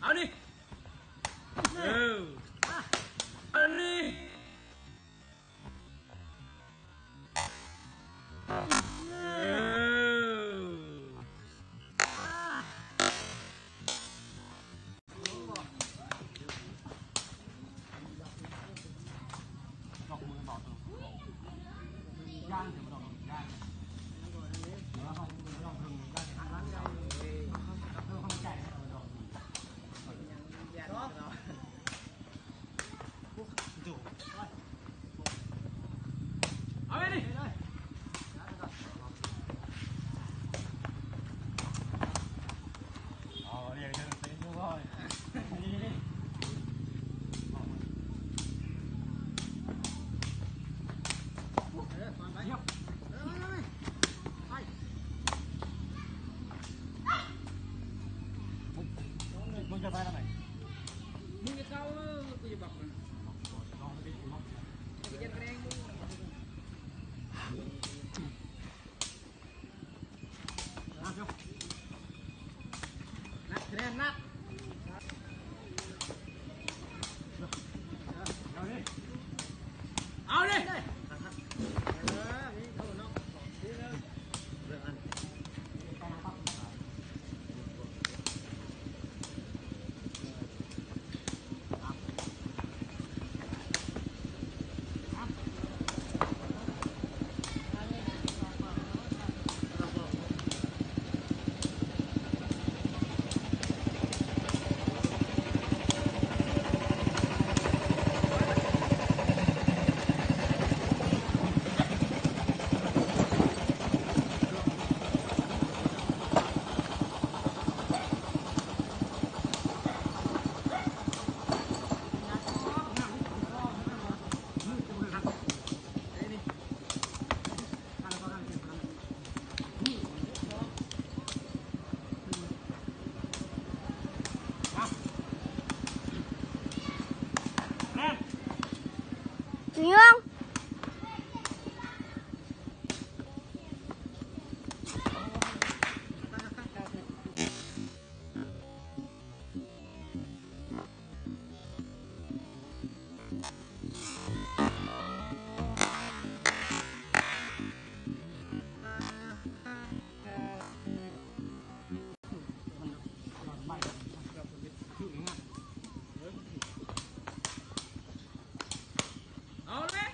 ເອົານີ້ ເອີ ເອົານີ້. ເອົາໄວ້ນີ້ ເອົາລຽງເທິງເຕັນຢູ່ບໍ່ ນີ້ ນີ້ ນີ້ ເອີ ໄປ ໄປ ໄປ ໄປ ມຶງຈະໄປທາງໃດ? ມຶງຈະເຂົ້າ ເອີ ກູຈະບັກມັນ ຈະໄປເຈັບແຮງມຶງ ນັດ ແລນ ນັດ. ເອົາເດ້ ເອົາເດ້ ເອີ ນີ້ເອົາເນາະ ນີ້ເດີ ເລື່ອງອັນ ຍ່ອງ. ເອົາເລີຍ.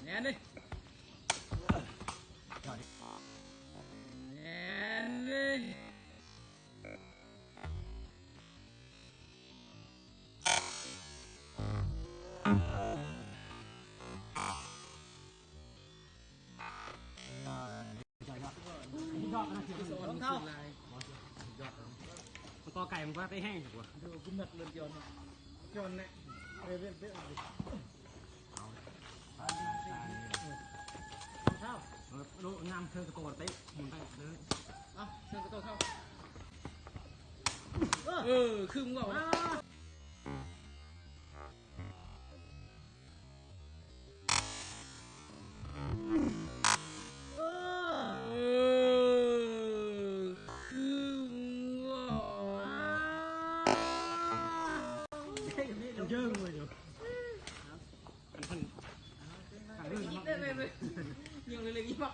ແໜ້ນເດ້ ແໜ້ນເດ້. ລອງເທົ້າ ມັນຕໍ່ໄກ່ ມັນບໍ່ໄດ້ແຮງກວ່າ ເດີ ກູແມັກເລີຍຈອນ ຈອນແນະ ເອີ ເອີ ເອີ. ເອີ ງາມ ເຊີນກະໂຕເຕະ ໝູນໄປເລີຍ ເອີ ຄືມຶງເວົ້າ ເອີ ຄືມຶງເວົ້າ ເຢີ້ງເວີຍ. ເອີ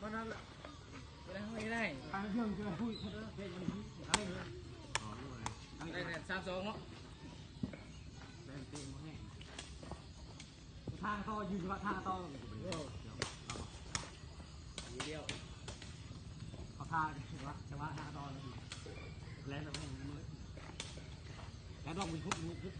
ມັນນັ້ນແຫຼະ ບໍ່ໄດ້ເຮົາເຮັດໄດ້ ທາງເຄື່ອງຈະໄດ້ຄຸຍເດີ ເຮັດມັນໄດ້ເລີຍ ໄດ້ແລ້ວ ສາມສອງເນາະ ແລ່ນເຕະບໍ່ແຮງ ທ່າຕໍ່ ຢູ່ທີ່ວ່າທ່າຕໍ່ ໂອ້ ດຽວ ເອົາທ່າ ຈັງຫວະ ຈັງຫວະທ່າຕໍ່ ແລ່ນແບບແຮງ ແລ້ວດອກມັນພຸດ ມັນພຸດ